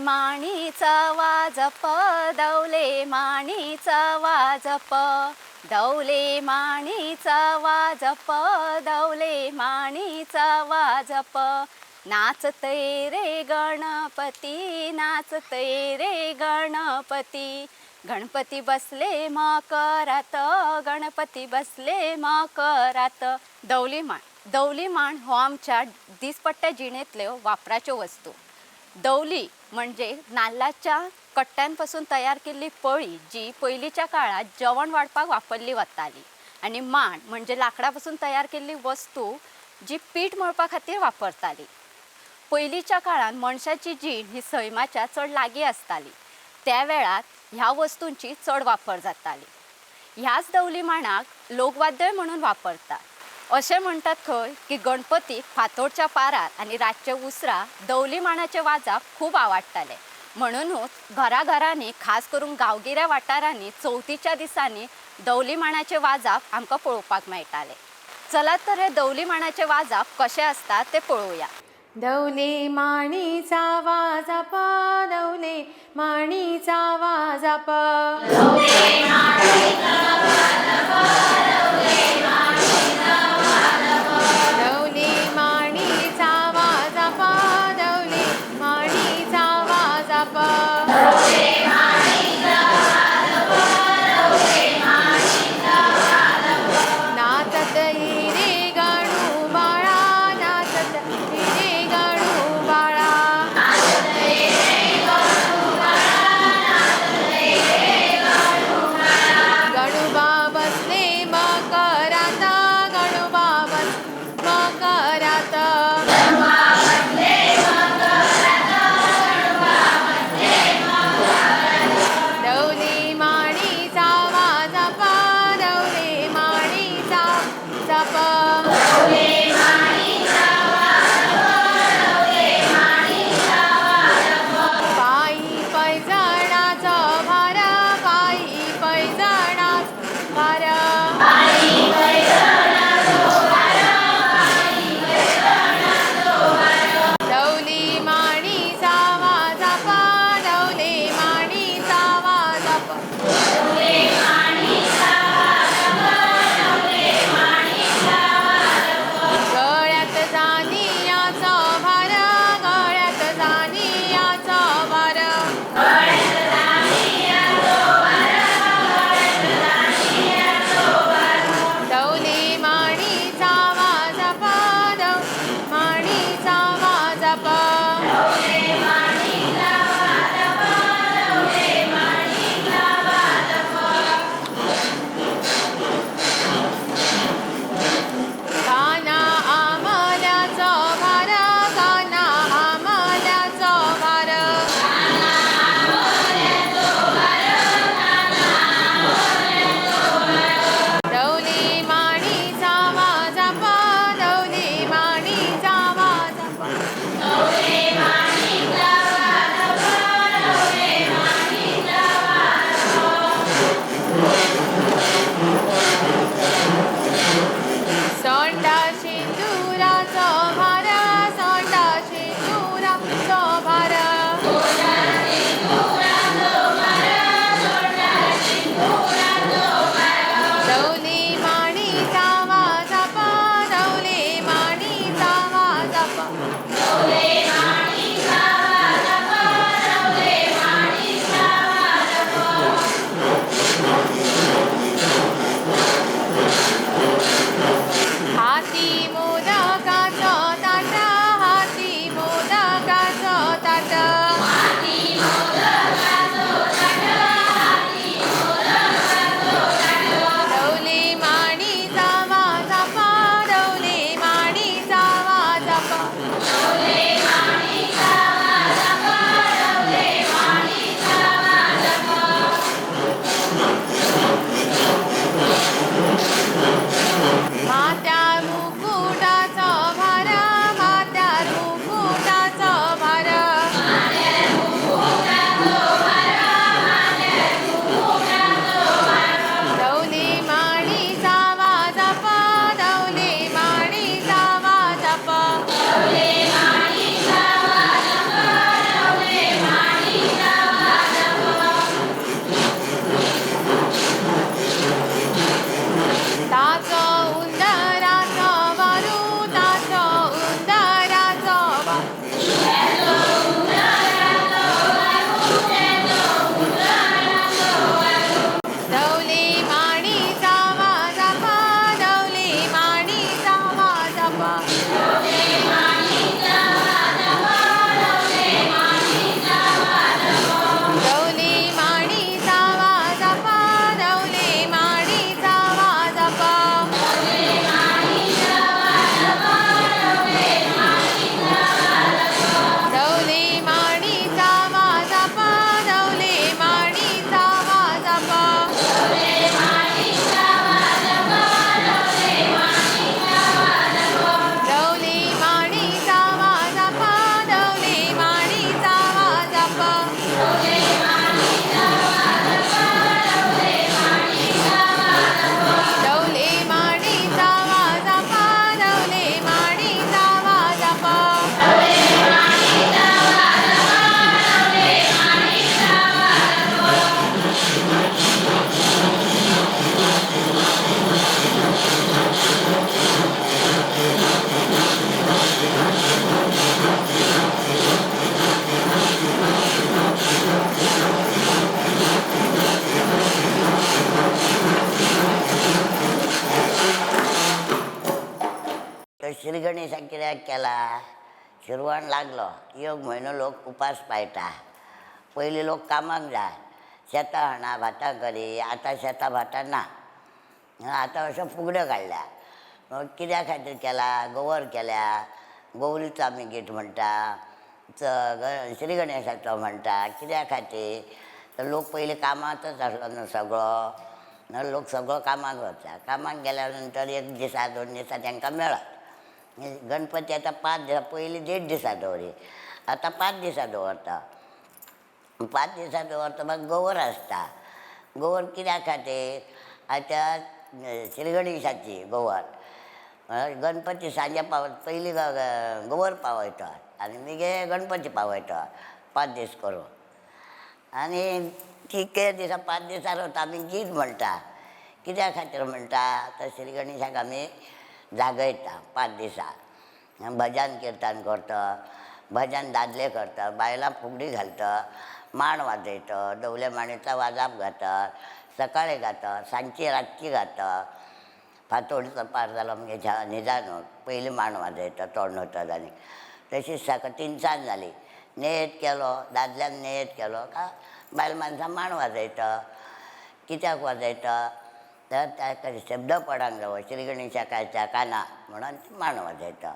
माणीचा वाजप, दवले माणीचा वाजप, दवले माणीचा वाजप, दवले माणीचा वाजप. नाचतय रे गणपती, नाचतय रे गणपती. गणपती बसले मकरात, गणपती बसले मकरात. दवली माण. दवली माण हो आमच्या दिसपट्ट्या जिणेंतल्यो वापराच्यो वस्तू. दवली म्हणजे नाल्लाच्या कट्ट्यांपासून तयार केल्ली पळी, जी पयलींच्या काळात जेवण वाडपाक वापरली वताली. आनी माण म्हणजे लांकडा पासून तयार केल्ली वस्तू, जी पीठ मळपा खातीर वापरताली. पयलींच्या काळान मनशाची जीण ही सैमाच्या चड लागीं आसताली. त्या वेळार ह्या वस्तूंची चड वापर जाताली. ह्याच दवली माणाक लोकवाद्य म्हणून वापरतात. अशें म्हणटात खंय की गणपतीक फांतोडच्या पारार आनी रातचे उसरां दवली माणाचें वाजप खूब आवडटालें. म्हणुनूच घराघरांनी, खास करून गांवगिऱ्या वाठारांनी, चवथीच्या दिसांनी दवली माणाचें वाजप आमकां पळोवपाक मेळटालें. चलात तर, हे दवली माणाचें वाजप कशें आसता तें पळोवया. दवले माणीचा वाजप, दवले माणीचा वाजप. दवले माणीचा वाजप, दवले माणीचा वाजप. नाचत रे गणू बाळा, नाचत रे गणू बाळा. गणुबा बसले मकरात, गणुबा बस मकरात. दौली माणीचा वाजप, दौली माणीचा जप. पायी पैजणाचा भार, पायी पैजणाचा भार. दौली माणीचा वाजप, दौली माणीचा वाजप. श्री गणेशाक कित्याक केला? शिरवण लागलो, एक म्हयनो लोक उपास पाळटा. पयलीं लोक कामाक जाय, शेतां हाणा भातां करी. आतां शेतां भातां ना, आतां अश्यो फुगड्यो काडल्या. कित्या खातीर केला? गोवर केल्या. गौरीचो आमी गीत म्हणटा, श्री गणेशाचो म्हणटा. कित्या खातीर तर लोक पयलीं कामाकच आसलो न्हू सगळो. लोक सगळो कामाक वता. कामाक गेल्या नंतर एक दिसा 2 दिसा तांकां मेळत. गणपती आतां 5 दिसां, पयलीं 1.5 दिसां दवरी, आतां 5 दिसां दवरता. 5 दिसां दवरता. मागीर गोवर आसता. गोवर कित्या खातीर? आतां श्री गणेशाची गोवर. गणपती सांजे पावत, पयलीं गोवर पावयता आनी मागीर गणपती पावयता 5 दीस करून. आनी तितके दिसा 5 दिसां वता आमी गीत म्हणटा. कित्या खातीर म्हणटा तर श्री गणेशाक आमी जागयता 5 दिसां. भजन किर्तन करता, भजन दादले करता, बायलां फुगडी घालता, मांड वाजयता, दवले मांडीचा वाजाप घातात, सकाळी घातात, सांजची रातची घातात. फांतोडचो पार जालो म्हणजे न्हिजान पयलीं मांड वाजयता, तोंड न्हुवतात. आनी तशीच सकाळ तिनसांज जाली, नेत केलो, दादल्यान नेत केलो का बायल माणसां मांड वाजयता. कित्याक वाजयता तर ताका शब्द पडूंक जावो श्री गणेशाच्या काना म्हणून मांड वाजयता.